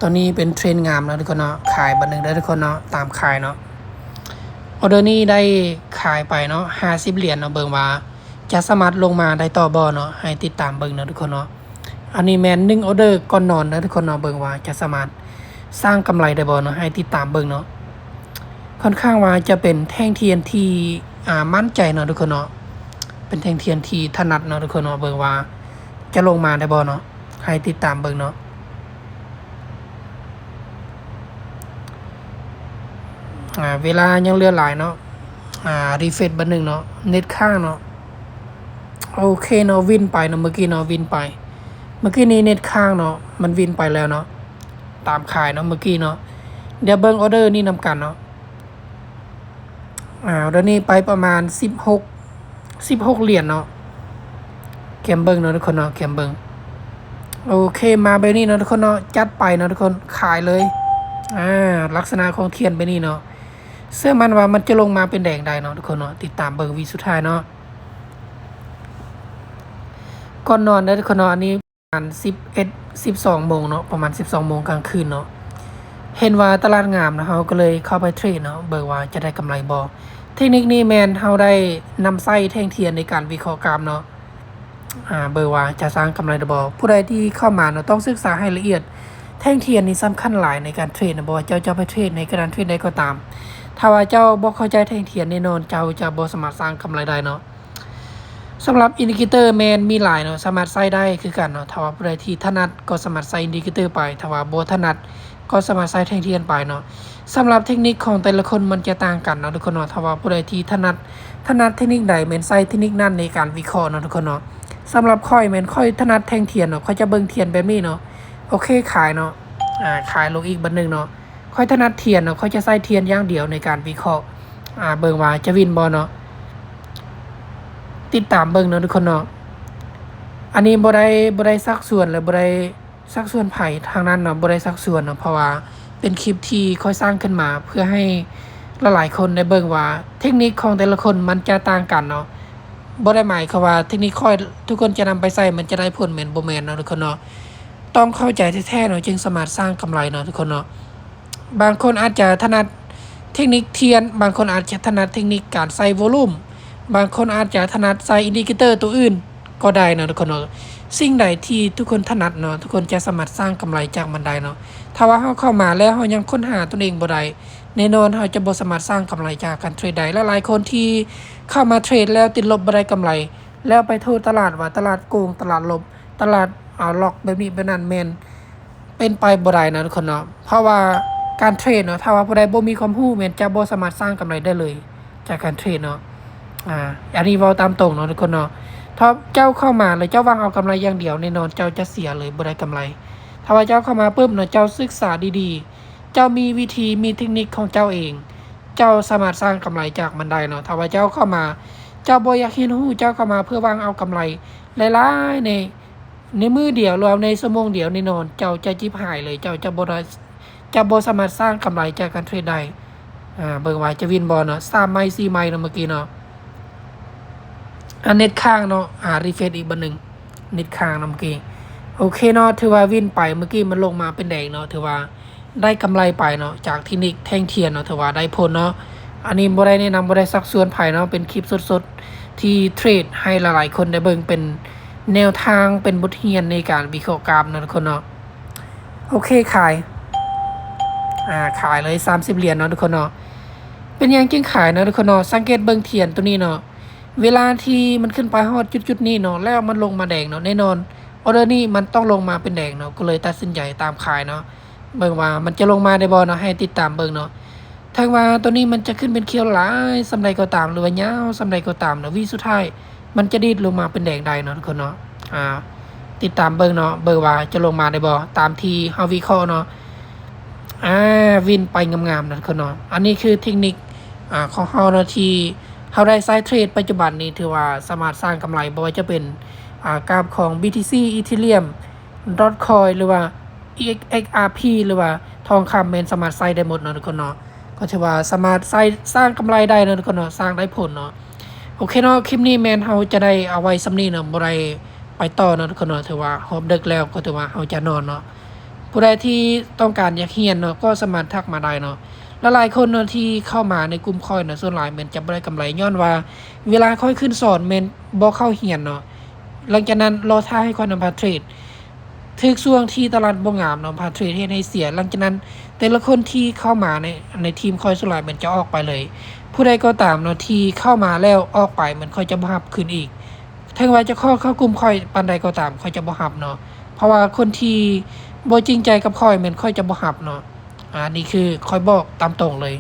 ຕອນນີ້ເປັນເທຣນງາມເນາະທຸກຄົນເນາະ, ຂາຍບາດໜຶ່ງເດີທຸກຄົນເນາະ, ຕາມຂາຍເນາະ. ອໍເດີນີ້ໄດ້ຂາຍໄປເນາະ ຫ້າສິບຫຼຽນເນາະ, ເບິ່ງວ່າຈະສາມາດລົງມາໄດ້ຕໍ່ບໍ່ເນາະ, ໃຫ້ຕິດຕາມເບິ່ງເນາະທຸກຄົນເນາະ. ອັນນີ້ແມ່ນໜຶ່ງອໍເດີກ່ອນນອນເດີທຸກຄົນເນາະ, ເບິ່ງວ່າຈະສາມາດສ້າງກຳໄລໄດ້ບໍ່ເນາະ, ໃຫ້ຕິດຕາມເບິ່ງເນາະ. ຄ່ອນຂ້າງວ່າຈະເປັນແທ່ງທຽນທີ່ ອ່າ ໝັ້ນໃຈເນາະທຸກຄົນເນາະ, ເປັນແທ່ງທຽນທີ່ຖະໜັດເນາະທຸກຄົນເນາະ, ເບິ່ງວ່າຈະລົງມາໄດ້ບໍ່ເນາະ, ໃຫ້ຕິດຕາມເບິ່ງເນາະ. ອ່າ ເວລາຍັງເຫຼືອຫຼາຍເນາະ, ອ່າ ຣີເຟຣຊບາດໜຶ່ງເນາະ, ເນັດຄ້າງເນາະ. ໂອເຄເນາະ, ວິນໄປເນາະ ເມື່ອກີ້ເນາະ, ວິນໄປ. ເມື່ອກີ້ນີ້ເນັດຄ້າງເນາະ, ມັນວິນໄປແລ້ວເນາະ, ຕາມຂາຍເນາະເມື່ອກີ້ເນາະ. ດຽວເບິ່ງອໍເດີນີ້ນຳກັນເນາະ. ອ່າ ອໍເດີນີ້ໄປປະມານສິບຫົກ ສິບຫົກຫຼຽນເນາະ. ແຄມເບິ່ງເນາະທຸກຄົນເນາະ, ແຄມເບິ່ງ. ໂອເຄ ມາແບບນີ້ເນາະທຸກຄົນເນາະ, ຈັດໄປເນາະທຸກຄົນ, ຂາຍເລີຍ. ອ່າ ລັກສະນະຂອງທຽນແບບນີ້ເນາະ, ເຊື່ອໝັ້ນວ່າມັນຈະລົງມາເປັນແດງໄດ້ເນາະທຸກຄົນເນາະ, ຕິດຕາມເບິ່ງວິສຸດທ້າຍເນາະ. ກ່ອນນອນເດີທຸກຄົນເນາະ, ອັນນີ້ ປະມານສິບເອັດ ສິບສອງໂມງເນາະ, ປະມານສິບສອງໂມງກາງຄືນເນາະ. ເຫັນວ່າຕະຫຼາດງາມເນາະ, ເຮົາກໍເລີຍເຂົ້າໄປເທຣດເນາະ, ເບິ່ງວ່າຈະໄດ້ກຳໄລບໍ່. ເທັກນິກນີ້ແມ່ນເຮົາໄດ້ນຳໃຊ້ແທ່ງທຽນໃນການວິເຄາະກາຟເນາະ, ອ່າ ເບິ່ງວ່າຈະສ້າງກຳໄລໄດ້ບໍ່. ຜູ້ໃດທີ່ເຂົ້າມາເນາະ ຕ້ອງສຶກສາໃຫ້ລະອຽດ, ແທ່ງທຽນນີ້ສຳຄັນຫຼາຍໃນການເທຣດນະ, ບໍ່ວ່າເຈົ້າຈະໄປເທຣດໃນກະດານເທຣດໃດກໍຕາມ, ຖ້າວ່າເຈົ້າບໍ່ເຂົ້າໃຈແທ່ງທຽນ ແນ່ນອນເຈົ້າຈະບໍ່ສາມາດສ້າງກຳໄລໄດ້ເນາະ. ສຳລັບອິນດິເຄເຕີແມ່ນມີຫຼາຍເນາະ, ສາມາດໃຊ້ໄດ້ຄືກັນເນາະ. ຖ້າວ່າຜູ້ໃດທີ່ຖະໜັດກໍສາມາດໃຊ້ອິນດິເຄເຕີໄປ, ຖ້າວ່າບໍ່ຖະໜັດກໍສາມາດໃຊ້ແທ່ງທຽນໄປເນາະ. ສຳລັບເທັກນິກຂອງແຕ່ລະຄົນມັນຈະຕ່າງກັນເນາະທຸກຄົນເນາະ. ຖ້າວ່າຜູ້ໃດທີ່ຖະໜັດ ຖະໜັດເທັກນິກໃດແມ່ນໃຊ້ເທັກນິກນັ້ນໃນການວິເຄາະເນາະທຸກຄົນເນາະ. ສຳລັບຂ້ອຍແມ່ນຂ້ອຍຖະໜັດແທ່ງທຽນເນາະ, ຂ້ອຍຈະເບິ່ງທຽນແບບນີ້ເນາະ. ໂອເຄ ຂາຍເນາະ, ອ່າ ຂາຍລົງອີກບາດໜຶ່ງເນາະ. ຂ້ອຍຖະໜັດທຽນເນາະ, ຂ້ອຍຈະໃຊ້ທຽນຢ່າງດຽວໃນການວິເຄາະ, ອ່າ ເບິ່ງວ່າຈະວິນບໍ່ເນາະ. ຕິດຕາມເບິ່ງເນາະທຸກຄົນເນາະ. ອັນນີ້ບໍ່ໄດ້ ບໍ່ໄດ້ຊັກຊວນ ແລະ ບໍ່ໄດ້ຊັກຊວນໃຜທາງນັ້ນເນາະ, ບໍ່ໄດ້ຊັກຊວນເນາະ, ເພາະວ່າເປັນຄລິບທີ່ຂ້ອຍສ້າງຂຶ້ນມາເພື່ອໃຫ້ຫຼາຍໆຄົນໄດ້ເບິ່ງວ່າເທັກນິກຂອງແຕ່ລະຄົນມັນຈະຕ່າງກັນເນາະ. ບໍ່ໄດ້ໝາຍຄວາມວ່າເທັກນິກຂ້ອຍທຸກຄົນຈະນຳໄປໃຊ້ມັນຈະໄດ້ຜົນແມ່ນ ບໍ່ແມ່ນເນາະທຸກຄົນເນາະ. ຕ້ອງເຂົ້າໃຈແທ້ໆເນາະ ຈຶ່ງສາມາດສ້າງກຳໄລເນາະທຸກຄົນເນາະ. ບາງຄົນອາດຈະຖະໜັດເທັກນິກທຽນ, ບາງຄົນອາດຈະຖະໜັດເທັກນິກການໃສ່ໂວລູມ, ບາງຄົນອາດຈະຖະໜັດໃສ່ອິນດິເຄເຕີຕົວອື່ນກໍໄດ້ເນາະທຸກຄົນເນາະ. ສິ່ງໃດທີ່ທຸກຄົນຖະໜັດເນາະ, ທຸກຄົນຈະສາມາດສ້າງກຳໄລຈາກມັນໄດ້ເນາະ. ຖ້າວ່າເຮົາເຂົ້າມາແລ້ວເຮົາຍັງຄົ້ນຫາຕົນເອງບໍ່ໄດ້, ແນ່ນອນເຮົາຈະບໍ່ສາມາດສ້າງກຳໄລຈາກການເທຣດໄດ້. ຫຼາຍໆຄົນທີ່ເຂົ້າມາເທຣດແລ້ວຕິດລົບບໍ່ໄດ້ກຳໄລ, ແລ້ວໄປໂທດຕະຫຼາດວ່າຕະຫຼາດໂກງ, ຕະຫຼາດລົບ, ຕະຫຼາດ ອາ ລັອກແບບນີ້ແບບນັ້ນ ແມ່ນ ເປັນໄປບໍ່ໄດ້ເນາະທຸກຄົນເນາະ. ເພາະວ່າການເທຣດເນາະ, ຖ້າວ່າຜູ້ໃດບໍ່ມີຄວາມຮູ້ ແມ່ນຈະບໍ່ສາມາດສ້າງກຳໄລໄດ້ເລີຍຈາກການເທຣດເນາະ. ອາ ອັນນີ້ເວົ້າຕາມຕົງເນາະທຸກຄົນເນາະ. ຖ້າເຈົ້າເຂົ້າມາແລ້ວເຈົ້າຫວັງເອົາກຳໄລຢ່າງດຽວ, ແນ່ນອນເຈົ້າຈະເສຍເລີຍ, ບໍ່ໄດ້ກຳໄລ. ຖ້າວ່າເຈົ້າເຂົ້າມາປຶບເນາະ, ເຈົ້າສຶກສາດີໆ, ເຈົ້າມີວິທີ, ມີເທັກນິກຂອງເຈົ້າເອງ, ເຈົ້າສາມາດສ້າງກຳໄລຈາກມັນໄດ້ເນາະ. ຖ້າວ່າເຈົ້າເຂົ້າມາ, ເຈົ້າບໍ່ຢາກຮຽນຮູ້, ເຈົ້າເຂົ້າມາເພື່ອຫວັງເອົາກຳໄລຫຼາຍໆໃນ ໃນມື້ດຽວ ຫຼືວ່າໃນຊົ່ວໂມງດຽວ, ແນ່ນອນເຈົ້າຈະຈິບຫາຍເລີຍ, ເຈົ້າຈະບໍ່ໄດ້ ຈະບໍ່ສາມາດສ້າງກຳໄລຈາກການເທຣດໄດ້. ອາ ເບິ່ງວ່າຈະວິນບໍ່ເນາະ, ສາມໄມ້ ສີ່ໄມ້ເນາະ ເມື່ອກີ້ເນາະ. ອາ ເນັດຄ້າງເນາະ, ອາ ຣີເຟຣຊອີກບາດໜຶ່ງ, ເນັດຄ້າງເນາະ ເມື່ອກີ້. ໂອເຄເນາະ, ຖືວ່າວິນໄປ, ເມື່ອກີ້ມັນລົງມາເປັນແດງເນາະ, ຖືວ່າ ໄດ້ກຳໄລໄປເນາະ ຈາກເທັກນິກແທ່ງທຽນເນາະ, ຖືວ່າໄດ້ຜົນເນາະ. ອັນນີ້ບໍ່ໄດ້ແນະນຳ, ບໍ່ໄດ້ຊັກຊວນໃຜເນາະ, ເປັນຄລິບສົດໆທີ່ເທຣດໃຫ້ຫຼາຍໆຄົນໄດ້ເບິ່ງ, ເປັນແນວທາງ, ເປັນບົດຮຽນໃນການວິເຄາະກາຟເນາະທຸກຄົນເນາະ. ໂອເຄ ຂາຍ ອາ ຂາຍເລີຍ ສາມສິບຫຼຽນເນາະທຸກຄົນເນາະ. ເປັນຫຍັງຈຶ່ງຂາຍເນາະທຸກຄົນເນາະ? ສັງເກດເບິ່ງທຽນໂຕນີ້ເນາະ, ເວລາທີ່ມັນຂຶ້ນໄປຮອດຈຸດໆນີ້ເນາະ ແລ້ວມັນລົງມາແດງເນາະ, ແນ່ນອນອໍເດີນີ້ມັນຕ້ອງລົງມາເປັນແດງເນາະ, ກໍເລີຍຕັດສິນໃຈຕາມຂາຍເນາະ. ເບິ່ງວ່າມັນຈະລົງມາໄດ້ບໍ່ເນາະ, ໃຫ້ຕິດຕາມເບິ່ງເນາະ. ເຖິງວ່າໂຕນີ້ມັນຈະຂຶ້ນເປັນຂຽວຫຼາຍສ່ຳໃດກໍຕາມ ຫຼືວ່າຍາວສ່ຳໃດກໍຕາມເນາະ, ວິສຸດທ້າຍມັນຈະດີດລົງມາເປັນແດງໄດ້ເນາະທຸກຄົນເນາະ. ອາ ຕິດຕາມເບິ່ງເນາະ, ເບິ່ງວ່າຈະລົງມາໄດ້ບໍ່ ຕາມທີ່ເຮົາວິເຄາະເນາະ. ອາ ວິນໄປງາມໆເນາະທຸກຄົນເນາະ. ອັນນີ້ຄືເທັກນິກ ອາ ຂອງເຮົາເນາະ ທີ່ເຮົາໄດ້ໃຊ້ເທຣດປັດຈຸບັນນີ້ ຖືວ່າສາມາດສ້າງກຳໄລ ບໍ່ວ່າຈະເປັນ ອາ ກາບຂອງ BTC Ethereum Dogecoin ຫຼືວ່າ EXRP ຫຼືວ່າທອງຄຳ ແມ່ນສາມາດໃຊ້ໄດ້ໝົດເນາະທຸກຄົນເນາະ. ກໍຖືວ່າສາມາດໃຊ້ ສ້າງກຳໄລໄດ້ເນາະທຸກຄົນເນາະ, ສ້າງໄດ້ຜົນເນາະ. ໂອເຄເນາະ, ຄລິບນີ້ແມ່ນເຮົາຈະໄດ້ເອົາໄວ້ສ່ຳນີ້ເນາະ, ບໍ່ໄດ້ໄປຕໍ່ເນາະທຸກຄົນເນາະ. ຖືວ່າຮອບເດິກແລ້ວ ກໍຖືວ່າເຮົາຈະນອນເນາະ, ເພາະ ຜູ້ໃດທີ່ຕ້ອງການຢາກຮຽນເນາະ ກໍສາມາດທັກມາໄດ້ເນາະ. ຫຼາຍໆຄົນເນາະທີ່ເຂົ້າມາໃນກຸ່ມຂ້ອຍເນາະ ສ່ວນຫຼາຍແມ່ນຈະບໍ່ໄດ້ກຳໄລ ຍ້ອນວ່າເວລາຂ້ອຍຂຶ້ນສອນແມ່ນບໍ່ເຂົ້າຮຽນເນາະ. ຫຼັງຈາກນັ້ນລໍຖ້າໃຫ້ຂ້ອຍນຳພາເທຣດ ຖືກຊ່ວງທີ່ຕະຫຼາດບໍ່ງາມເນາະ ພາເທຣດເຮັດໃຫ້ເສຍ. ຫຼັງຈາກນັ້ນແຕ່ລະຄົນທີ່ເຂົ້າມາໃນ ໃນທີມຂ້ອຍສ່ວນຫຼາຍແມ່ນຈະອອກໄປເລີຍ. ຜູ້ໃດກໍຕາມເນາະທີ່ເຂົ້າມາແລ້ວອອກໄປ ແມ່ນຂ້ອຍຈະບໍ່ຮັບຄືນອີກ. ເຖິງວ່າຈະຂໍເຂົ້າກຸ່ມຂ້ອຍປານໃດກໍຕາມ ຂ້ອຍຈະບໍ່ຮັບເນາະ ເພາະວ່າຄົນທີ່ບໍ່ຈິງໃຈກັບຂ້ອຍແມ່ນຂ້ອຍຈະບໍ່ຮັບເນາະ. ອາ ນີ້ຄືຂ້ອຍບອກຕາມຕົງເລີຍ.